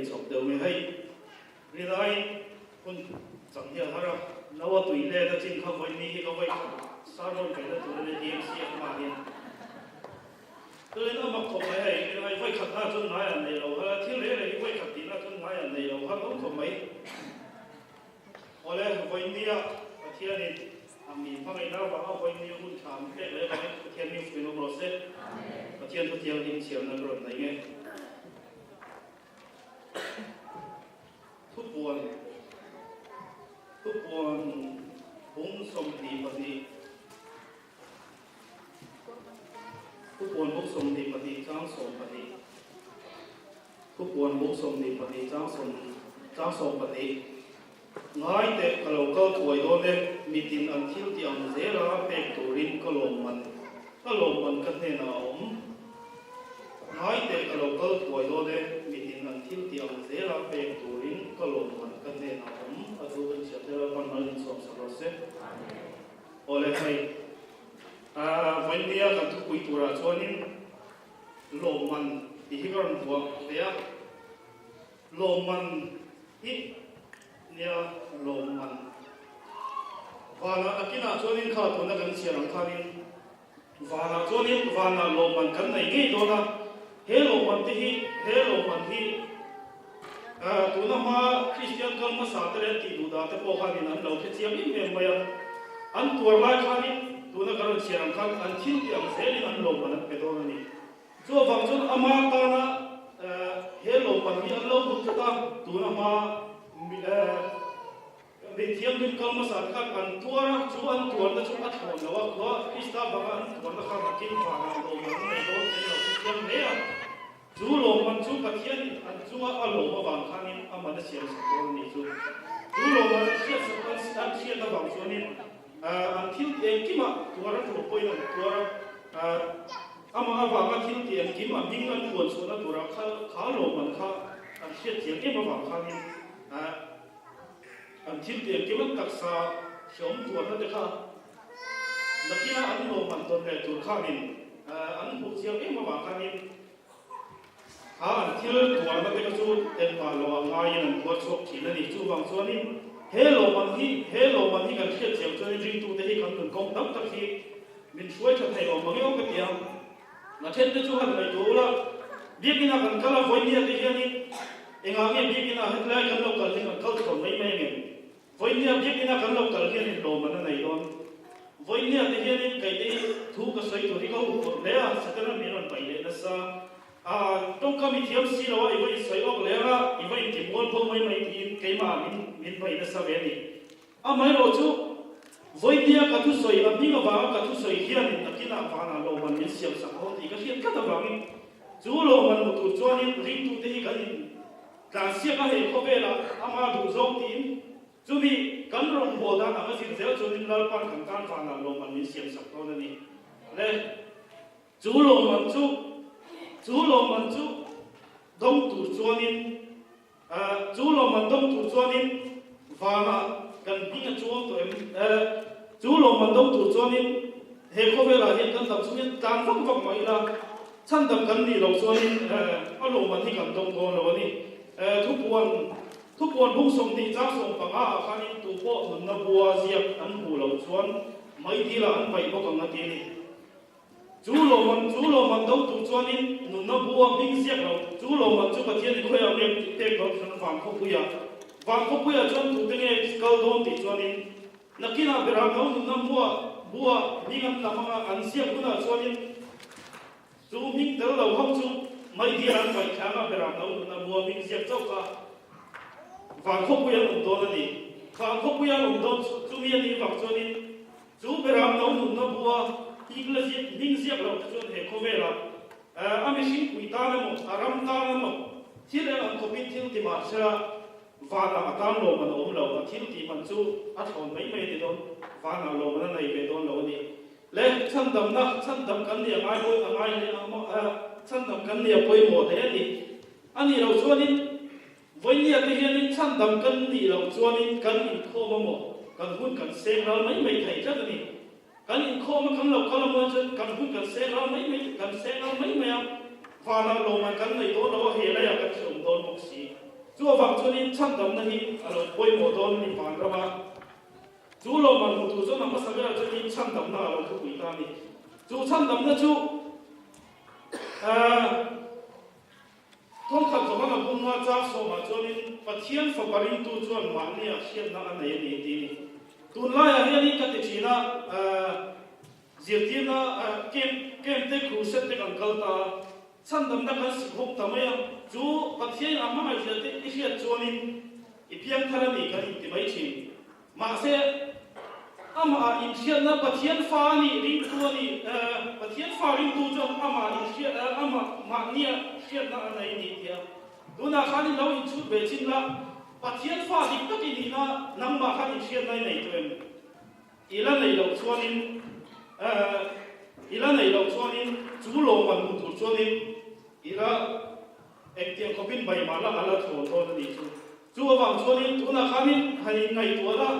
inchhawp deuh nge hei. Rilaiin hun chang hi a har a, no a tui let a chin kha vawi hi ka vawi khat sermon kaihna tur a nia DMCF hmaah hian. Chuan a mak khawp mai hei, rilai vawi khat hna chuan ngai an nei lo har a, thil reng reng hi vawi khat tihna chuan ngai an nei lo har lo khawp mai. Awle, vawi nia Pathianin a mi hmangaihna avanga vawi nia hun tha min pek leh avangin Pathian mi fuin awm rawh se. Pathian thu thianghlim chhiarna ka rawn nei nge. Thupuan Thupuan bung 22 Thupuan bung 22 chang 12 Thupuan bung 22 chang sawm chang 12 Ngai teh ka lo kal thuai dawn e, mitin an thil tih ang zela pek turin ka lawmman ka lawmman ka hnenah a awm. Ngai teh ka lo kal thuai dawn e, mitin an thil tih ang zela pek turin ka lawmman ka hnenah a awm. A thu kan chhiar te Lalpan mal in sawm sak rawh se. Awle hei, vawinia kan thupui turah chuanin lawmman tih hi ka rawn vuah ve a. Lawmman hi nia lawmman. Vanah nakinah chuanin kha tuna kan chhiar ang khanin vanah chuanin vanah lawmman kan nei ngei dawn a, he lawmman te hi he lawmman hi tuna hma Kristian kal hmasa te leh an tih duh dan te pawh khanin an lo hre chiang em em mai a, an tuar lai khanin tuna kan rawn chhiar ang khan an thil tih ang zelin an lawmman an pe dawn a ni. Chuvang chuan ama tana he lawmman hi an lo hmu tlat a, tuna hma mi thianghlim kal hmasa khan an tuar a, chu an tuarna chu a thlawn lo a, khua Krista vanga an tuarna khan nakin vanah lawmman an nei dawn tih an lo hre thiam hle a. Chu lawmman chu Pathianin an chunga a lawm avang khanin aman a siam sak dawn a nih chu. Chu lawmman an hriat sak an hriat avang chuanin an thil engkimah tuar a tul pawhin an tuar a. Amah avanga thil tih engkim a hming an puan chhuahna turah kha kha lawmman kha an hriat thiam em avang khanin an thil tih engkim an taksa hreawm tuarna te kha nakina an lawmman tawn leh tur khanin an hmuh chiang em avang khanin kha an thil tuarna te kha chu engmah lo a ngaiin an tuar chhuak thin a ni. Chuvang chuanin he lawmman hi he lawmman hi kan hriat thiam chuanin ringtute hi kan nun kawng tam tak hi Min hruai tha thei lo mang emaw ka ti a, na then te chu han ngaihtuah ula, Biakinn ah kan kal a, vawinia te hianin engah nge Biakinn ah hetlai kan lo kal hi kan kal thawn mai mai angem? Vawinia Biakinn ah kan lo kal hianin lawm an a nei dawn. Vawinia te hianin kei te hi thu ka sawi tur hi ka huphurh hle a, Satana min rawn paih leh nasa a, tawngka mi thiam si lo a, i va insawi awk leh anga, i va intimual pho mai mai tiin keimah min min paih nasa ve a ni. Amaherawh chu, vawinia ka thusawi a hming avanga ka thusawi hianin nakinah vanah lawmman min siam sak dawn tih ka hriat tlat avangin chu lawmman hmu tur chuanin ringtute hi kan intlansiak a hei khawvelah ama duh zawng tiin chumi kan rawngbâwl dan anga zir zel chuanin Lalpa'n kan tan vanah lawmman min siam sak dawn a ni. Le, chu lawmman chu, chu lawmman chu dawng tur chuanin Chu lawmman dawng tur chuanin vanah kan hming a chuang tawh em? Chu lawmman dawng tur chuanin he khawvelah hian kan dam chungin tlan vak vak mah ila, chhandam kan nih loh chuanin a lawmman hi kan dawng dawn lo a ni. Thupuan Thupuan bung 20 chang 15 ah khanin tupawh nunna bua ziak an hmuh loh chuan meidilah an paih bawk ang a ti a ni. Chu lawmman, chu lawmman do tur chuanin nunna bu a hming ziak lo. Chu lawmman chu Pathian i khawiah nge tih pek dawn chuan van khawpuia, van khawpuia chuan tute nge kal dawn tih chuanin nakinah berah no nunna mua bua hming an lam anga an ziak hunah chuanin chu hming tel lo ho chu meidial an paih thlang a berah no nunna bua hming ziak chauh kha van khawpuia an awm dawn a ni. Van khawpuia an awm dawn chumi a nih vang chuanin Chu beram no nunna bua hming la ziak hming ziak loh te chuan he khawvelah a mihring pui tan emaw, a ram tan emaw thil eng ang khawpin thil ti mah sela vanah a tan lawm an awm lo, a thil tih man chu a thlawn mai mai a ni dawn, vanah lawm an a nei ve dawn lo a ni. Le chhandamna, chhandam kan ni a ngai pawh a ngai hle ang maw, chhandam kan ni a pawimawh hle a ni. A nih loh chuanin Vawinia te hianin chhandam kan nih loh chuanin kan inkhawm a maw? Kan hun kan seng ral mai mai thei tlat a ni. Kan inkhawm a kan lo kal a maw chuan kan hun kan seng ral mai mai kan seng ral mai mai a, vanah lawmman kan nei dawn lo a, he leiah kan hreawm dawn bawk si. Chu avang chuanin chhandamna hi a lo pawimawh dawn a ni vanrama. Chu lawmman hmutu chuan a hmasa berah chuanin chhandamna a lo thupui ta a ni. Chu chhandamna chu Thawnkhat zawhan a bum nga chang sawmah chuanin Pathian fapa ringtu chuan mahnia hriatna a nei a ni tih a ni. Tunlaiah hianin ka ti thin a, zirtirna camp camp te crusade te kan kal ta a, chhandamna kan sik hawk ta mai a, chu Pathianin a hmangaihzia te i hriat chuanin i piangthar a ni kan inti mai thin. Mahse, amah inhriatna Pathian fa a nih ringtu a ni, Pathian fa ringtu chuan amah inhriat, amah mahnia hriatna a nei a ni tia. Tunah khan in lo inchhut ve chin la, Pathian fa dik tak i nihna nangmah khan inhriatna i nei tawh em? I la neih loh chuanin, i la neih loh chuanin chu lawmman hmu tur chuanin i la engtiang khawpin bai mah la a la thawn dawn a nih chu. Chu avang chuanin tunah khanin han inngaihtuah la,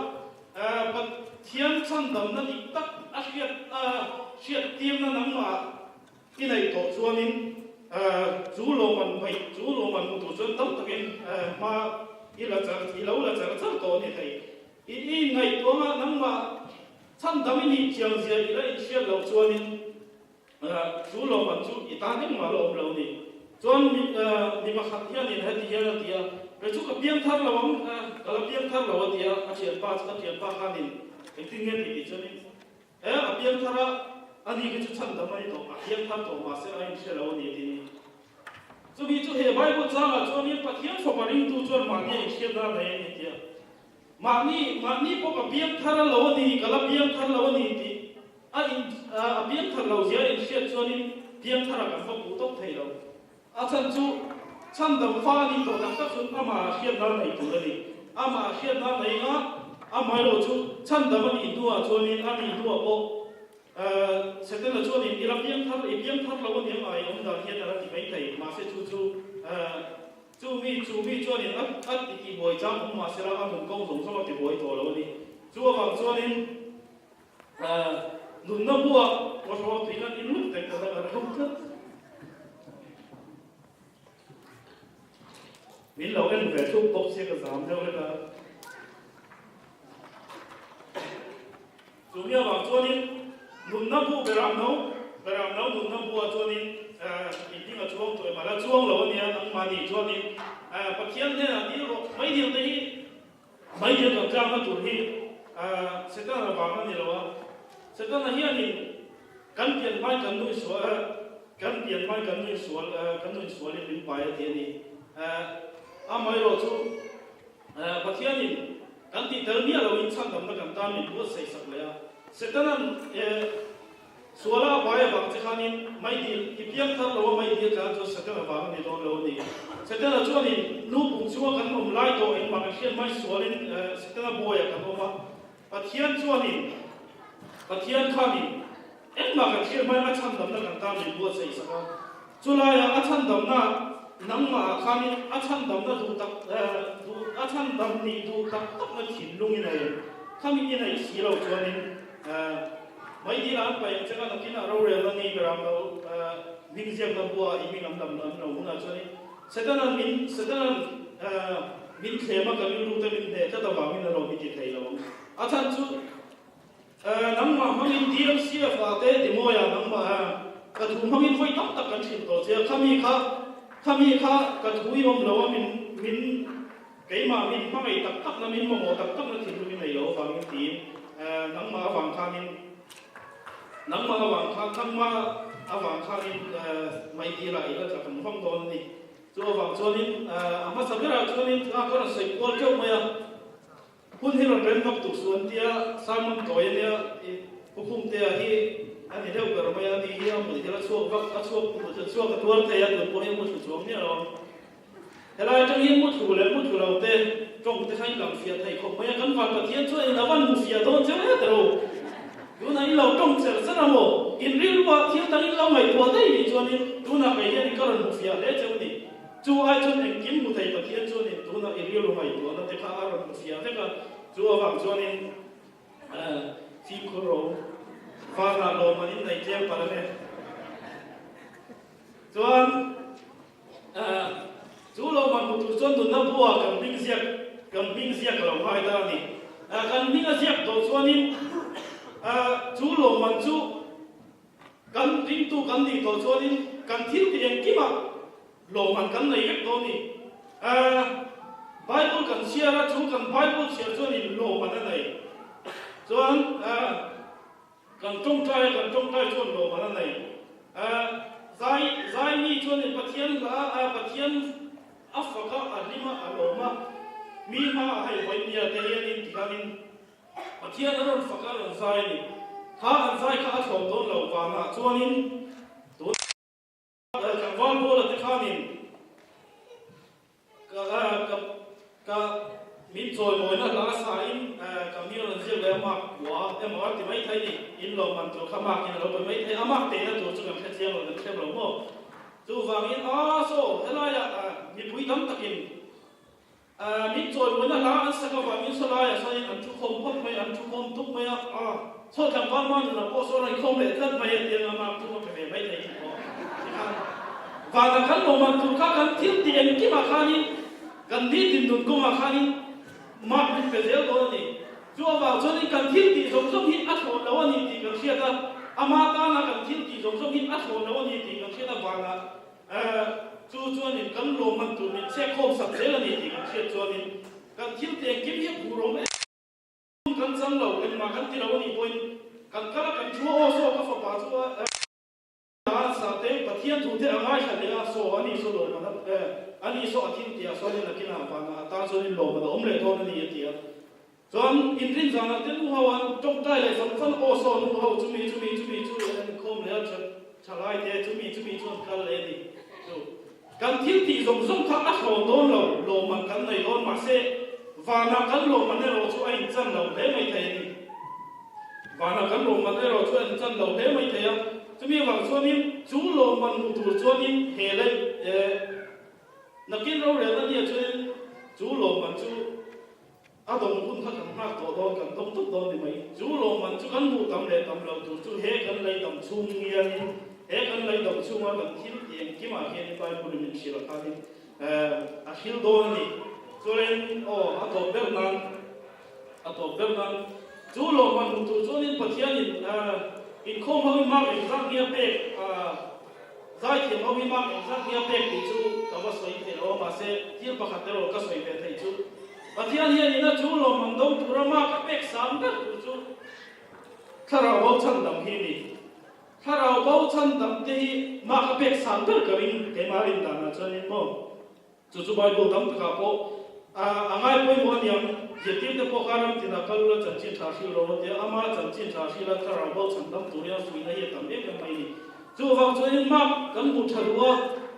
Pathian chhandamna dik tak a hriat hriattirna nangmah i neih tawh chuanin chu lawm an hmaih, chu lawm an hmu tur chuan tam takin hma i la char, i lo la char char tawh a ni thei. I inngaihtuah anga nangmah chhandam i nih chiang zia i la inhriat loh chuanin Chu lawmman chu i tan engmah la awm lo ni. Chuan mi mi pakhat hianin heti hian a ti a, Kei chu ka piang thar lo ang, ka la piang thar lo a ti a, a thianpa chu ka thianpa khanin engtin nge tih tih chuanin, E, a piang thar a, ani khi chu chhan dam a ni tawh, a piang thar tawh mahse a inhre lo a ni a ti ni. Chumi chu he Bible changah chuanin Pathian fapa ringtu chuan mahni a inhriatna a nei a ni tia. Mahni, mahni pawh ka piang thar a lo a ni, ka la piang thar lo a ni tih a in, a piang thar lo zia a inhriat chuanin piang thar a kan va puh tawp thei lo. A chhan chu chhandam fa a nih tawh tak tak chuan amah a hriatna a nei tur a ni. Amah a hriatna a nei a, amaherawh chu chhandam a nih hnuah chuanin a nih hnuah pawh Setana chuanin i la piang thar, i piang thar lo a ni ang a, i awm dan hian a la ti mai thei. Mahse chu chu Chu mi, chu mi chuanin a a ti tihbuai chang awm mah sela a nun kawng zawng zawng a tibuai tawh lo a ni. Chu avang chuanin nunna bua kawhraw tui khan in lut vek ta ka ring tlat. Min lo en ve thup bawk sia ka zam deuh hlek a. Chu mi avang chuanin nunna bu beram no, beram no nunna buah chuanin i hming a chuang tawh em? A la chuang lo a nia, nangmahni chuanin Pathian hnenah dil rawh. Mai dil te hi, mai dil kan tlakna tur hi Setana vang a ni lo a. Setana hianin kan pian hmai kan nuih sual, kan pian hmai kan nuih sual, kan nuih sualin min pai a ti a ni. Amaherawhchu chu Pathianin kan tih tel miah loin chhandamna kan tan min buatsaih sak leh a. Setana'n suala a pai avang che khanin meidil i piang thar lo a, meidil tlan chuan Setana vang a ni dawn lo a ni. Setana chuanin nu pum chunga kan awm lai tawh engmah kan hriat mai sualin Setana buaiah kan awm a. Pathian chuanin Pathian khanin engmah kan hriat mai a chhandamna kan tan min buatsaih sak a. Chulaiah a chhandamna nangmahah khanin a chhandamna duh tak duh a chhandam nih duh tak takna thinlung i nei khami i neih si lo chuanin meidil ah an paih ang che kha nakinah rorelna ni beram lo hming ziakna buaah i hming an lam an lo hunah chuanin Setana'n min Setana'n min thlem a ka rilru te min hneh tlat avangin a lawm i ti thei lo ang. A chhan chu Nangmah hmangin DMCF ah te Dimoia nangmah ka thu hmangin vawi tam tak kan hrilh tawh che a, khami kha khami kha ka thu i awm lo a min min keimah min hmangaih tak tak na min mamawh tak tak na thinlung i nei lo avangin tiin nangmah avang khanin nangmah avang khan nangmah avang khanin Maidila i la tla kan vang dawn a ni. Chu avang chuanin a hmasa berah chuanin tunah ka rawn sawi kual teuh mai a. Hun hi rawn rem vak tuk suh an tia, Simon tawi a nia, i Pu Khumtea hi a ni deuh ber mai a, ani hi a mut hial a chhuak vak, a chhuak mut a chhuak a tuar thei a, tun pawh hi a muthlu chuang miah lo ang. Helai atang hian muthlu leh muthlu lo te tawng te kha in lang fiah thei khawp mai a, kan van Pathian chuan in a van hmu fiah dawn cheu e tiro. Tunah in lo tawng cher cher a maw? In rilruah thil dang in lo ngaihtuah daih nih chuanin tunah kei hian in ka rawn hmu fiah hle cheu ni. Chu ai chuan engkim hmu thei Pathian chuanin tunah i rilru ngaihtuahna te kha a rawn hmu fiah vek a, chu avang chuanin fimkhur ro vanah lawmman in nei tlem palh ang e. Chuan chu lawmman hmu tur chuan nunna bu. bu-ah kan hming ziak kan hming ziak a lo ngai ta a ni. Kan hming a ziak tawh chuanin chu lawmman chu kan ringtu kan nih tawh chuanin kan thil ti engkimah lawmman kan nei vek dawn a ni. Bible kan chhiar a, chu kan Bible chhiar chuanin lawmman a nei. Chuan Kan tawngtai a, kan tawngtai chuan lawmman a nei. Zai, zai mi chuanin Pathian hla a, Pathian a fak a, a hlim a, a lawm a. Mi hmaah hei vawi nia te hianin tikhanin Pathian a rawn fak a, a rawn zai a ni. Kha an zai kha a thlawm dawn lo vanah chuanin tun. Tlangval Paula te khanin ka ka ka min chawimawina hla sain ka hming a rawn ziak leh a mark kua emaw a ti mai thei ni. In lawmman tur kha mark in a lo pe mai thei a, mark tehna tur chu kan hre chiang lo, kan hrem lo maw? Chuvangin a saw helaiah mipui tam takin Min chawimawina hla an sak avangin sawlaiah sawn an thu khawm phawt mai, an thu khawm tuk mai a, saw tlangval Manuna pawh sawn a inkhawm leh tlat mai a ti ang a, mark chu a pe ve mai thei tih pawh tikhan vana kan lawmman tur kha kan thil tih engkimah khanin kan nitin nun kawngah khanin mark min pe zel dawn a ni. Chu avang chuanin kan thil tih zawng zawng hi a thlawn lo a ni tih kan hriat a, ama tana kan thil tih zawng zawng hi a thlawn lo a ni tih kan hriat avangah Chu chuanin kan lawmman tur min chhek khawm sak zel a ni tih kan hriat chuanin kan thil te engkim hi a phur awm em. Kan chang lo, engmah kan ti lo a nih pawhin kan kal a, kan thu a, aw saw ka fapa chu a sa te, Pathian thu te a ngaithla leh a, saw a ni saw lawmman a, a ni saw a thil tih a sawn in a kinah vanah a tan chuanin lawmman a awm leh dawn a ni a ti a. Chuan inrin zanah te nu ho an tawngtai leh fan fan aw saw nu ho chumi chumi chumi chu an inkhawm leh a tha thalai te chumi chumi chu an kal leh a ni chu kan thil tih zawng zawng kha a thlawn dawn lo lawmman kan nei dawn mahse vanah kan lawmman erawh chu a inchan lo hle mai thei a ni vanah kan lawmman erawh chu a inchan lo hle mai thei a chumi avang chuanin chu lawmman hmu tur chuanin he leh eh nakin rorelna nia chuanin chu lawmman chu A dawng hun kha kan nghak tawh dawn, kan dawng tawp dawn ni mai. Chu lawmman chu kan hmuh tam leh tam lo tur chu he kan lei dam chhung hianin, he kan lei dam chhunga kan thil tih engkimah hianin Bible-in min hrilh a khanin a hril dawn a ni. Chuanin aw, a tawp ber nan, a tawp ber nan chu lawmman hmuh tur chuanin Pathianin inkhawm ho hi mark engzat nge a pek, Zaithiam ho hi mak engzat nge a pek tih chu ka va sawi thei lo a, mahse thil pakhat erawh ka sawi ve theih chu Pathian hian ina chu lawmman dawng tura mak a pek sang ber tur chu Thlarau bo chhandam hi a ni. Thlarau bo chhandam te hi mak a pek sang ber ka ring keimah rin danah chuanin maw. Chu chu Bible tam takah pawh a ngai pawimawh a niang. Zirtirte pawh kha ram tinah kal ula chanchin tha hril rawh tia ama chanchin tha hrila thlarau bo chhan dam tur hian fuihna hi a tam em em mai a ni. Chuvang chuanin mark kan hmu tha duh a,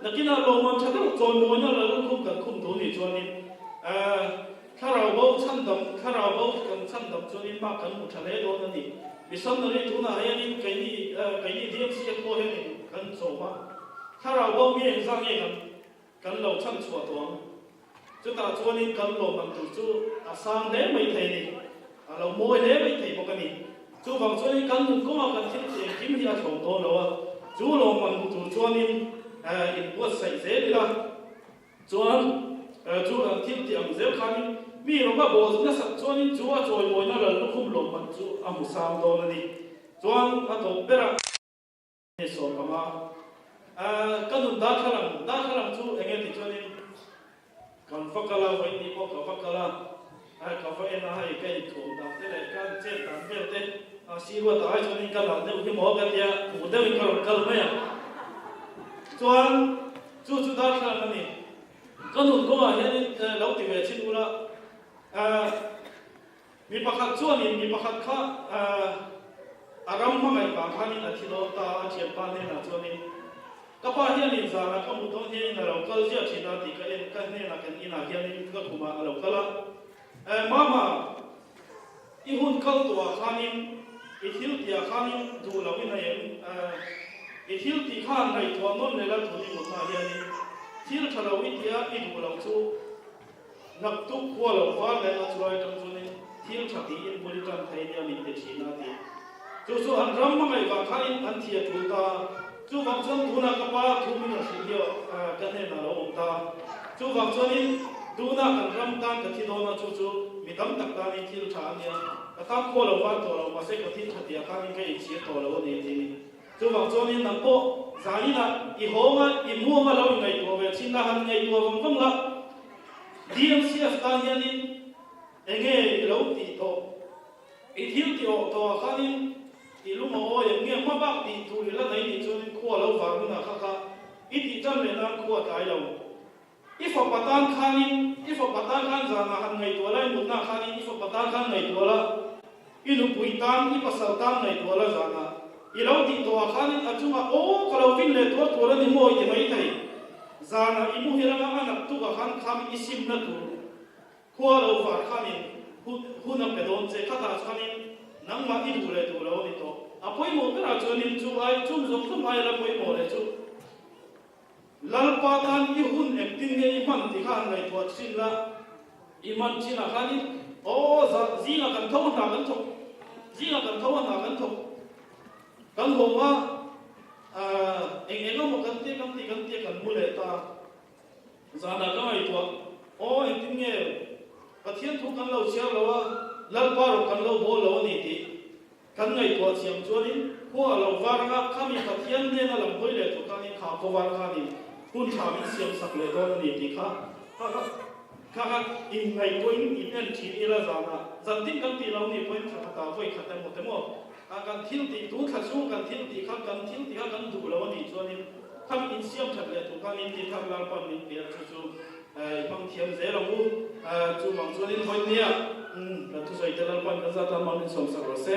nakinah lawmman tha deuh chawimawina la lukhum kan khum duh nih chuanin thlarau bo chhan dam thlarau bo kan chhan dam chuanin mark kan hmu tha hle dawn a ni. Missionary tunah hianin keini keini DMC pawh hianin kan chawm a, thlarau bo mi engzah nge kan Kan lo chhan chhuah tawh ang. Chutah chuanin kan lawmman tur chu a sang hle mai thei a ni. A lo mawi hle mai thei bawk a ni. Chuvang chuanin kan nun kawnga kan thil tih engkim hi a thlawm dawn lo a. Chu lawmman hmu tur chuanin inbuatsaih zel ila chuan chu an thil tih ang zel khanin mi rawng a bawh nasat chuanin chu a chawimawina lal lukhum lawmman chu a hmu sang dawn a ni. Chuan a tawp berah. 15. Ka nun darthlalang, darthlalang chu eng nge tih chuanin kan va kal a, vawiin pawh ka va kal a, ka va en a, hei ka inthuam dan te leh ka chet dan vel te a si ruat ah ai chuanin ka nalh deuh hi maw ka tia, hmuh deuhin ka rawn kal mai a. Chuan chu chu darthlalang a ni. Ka nun kawngah hianin lo ti ve chin ula, Mi pakhat chuanin mi pakhat kha a ram hmangaih vang khanin a thi dawn ta a, a thianpa hnenah chuanin, Ka pa hianin zanah ka hmuh dawn hianin a lo kal ziah thin a tih ka en, ka hnenah kan inah hianin ka khumah a lo kal a. Mama, i hun kal tawhah khanin i thil tihah khanin duh loh in a em? I thil tih khan ngaihtuah nawn leh la tun i mutnaah hianin thil tha lo i tia i duh loh chu Naktuk khua lo var leh a chulai atang chuanin thil tha tiin bul i tan thei nia min ti thin a ti. Chu chu an ram hmangaih vang khain an thi a tul ta a, chuvang chuan tunah ka pa thu min rawn hrilh hi ka hnenah a lo awm ta. Chuvang chuanin Tuna kan ram tan ka thi dawn a, chu chu mi tam tak tanin thil tha a nia. Ka tan khua lo var tawh lo, mahse ka thil tha tih ah khanin ka inchhir tawh lo a ni tih ni. Chuvang chuanin nang pawh zaninah i hawng a, i muang a lo inngaihtuah ve thin la, han ngaihtuah vang vang la. DMCF tan hianin enge i lo tih tawh? I thil tih awh tawh ah khanin i lung a awi em nge hma bak tih tur i la nei nih chuanin khua lo var hunah kha kha i tih tan leh nan khua tlai lo. I fapa tan khanin, i fapa tan khan zanah han ngaihtuah la, i mutna khanin i fapa tan khan ngaihtuah la, i nupui tan, i pasal tan ngaihtuah la zanah i lo tih tawh ah khanin a chungah aw ka lo vin leh tuar tuar a ni maw i ti maithei. Zanah i muhil anga a naktuk ah khan kham i simna tur khua lo var khanin hun a pe dawn che. Khatah chuanin nangmah i duh leh duh lo a ni tawh. A pawimawh berah chuanin chu ai chung zawng zawng aia la pawimawh leh chu Lalpa tan i hun engtin nge i hman tih kha han ngaihtuah thin la, i hman thinah khanin aw za zingah kan tho a hna kan thawk, zingah kan tho a hna kan thawk, kan hawng a ahh eng eng emaw kan tia kan ti kan tia kan mu leh ta, zanah ka ngaihtuah aw engtin nge Pathian thu kan lo chhiar lo a, Lalpa rawh kan lo bawl lo a ni tih. Kan ngaihtuah thiam chuanin khua a lo var anga khami Pathian hnena lam hawi leh tur khanin kha khaw var khanin hun tha min siam sak leh dawn a ni tih kha kha kha kha kha inngaihtuahin in en thin ila zanah zan tin kan tih lo nih pawhin thla khatah vawi khat emaw te maw ah kan thil tih tu thla chhung kan thil tih kha kan thil tih kha kan duh lo a nih chuanin khami in siam that leh tur khanin ti thar Lalpan min pe a chu chu i hmang thiam zel ang u chuvang chuanin vawi nia kan thusawi te Lalpan kan zat a mal min sawmsak rawh se.